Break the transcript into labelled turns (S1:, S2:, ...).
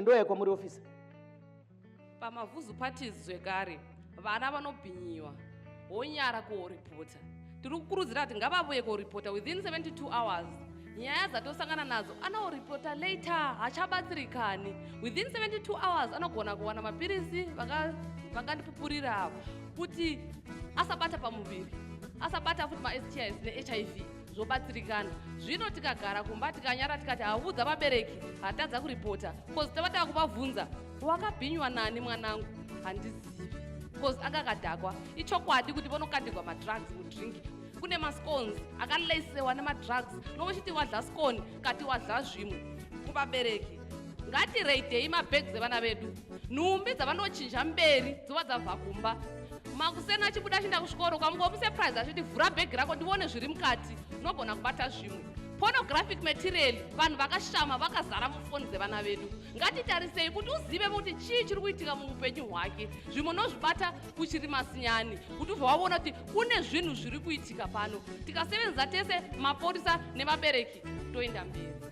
S1: Ndoya kwamuri, officer.
S2: Pamavuzu parties zvekare, vana vanobhinyiwa, wonyara kuoripota. Tiri kukurudzira kuti ngavavuye kuoripota within 72 hours. Nyaya dzatosangana nadzo, anooripota later, hachabatsirikani. Within 72 hours anogona kuwana mapirisi vakandipupurira ava kuti asabata pamuviri, asabata futi maSTIs neHIV, zvobatsirikana. Zvino tikagara kumba, tikanyara, tikati haudza vabereki, hatadza kuripota, 'cause tava tava kuvabvunza, "Wakabhinywa nani mwanangu?" "Handizivi, 'cause anga akadhakwa." Ichokwadi kuti vonokandirwa madrugs mudrink. Kune mascones akalesewa nemadrugs, nokuchiti wadla scone, kati wadla zvimwe. Kuvabereki, ngatireidhei mabhegi evana vedu, nhumbi dzavanochinja mberi dzova dzabva kumba. Makuseni achibuda achienda kusvikoro, ukamungomusurprise achiti, "Vhura bhegi rako ndione zviri mukati," unogona kubata zvimwe pornographic material. Vanhu vakashama vakazara mufoni dzevana vedu. Ngatitarisei kuti uzive kuti chii chiri kuitika muupenyu hwake. Zvimwe unozvibata kuchiri masinyani, kuti ubva waona kuti kune zvinhu zviri kuitika pano. Tikasevenza tese, mapurisa nevabereki, toenda mberi.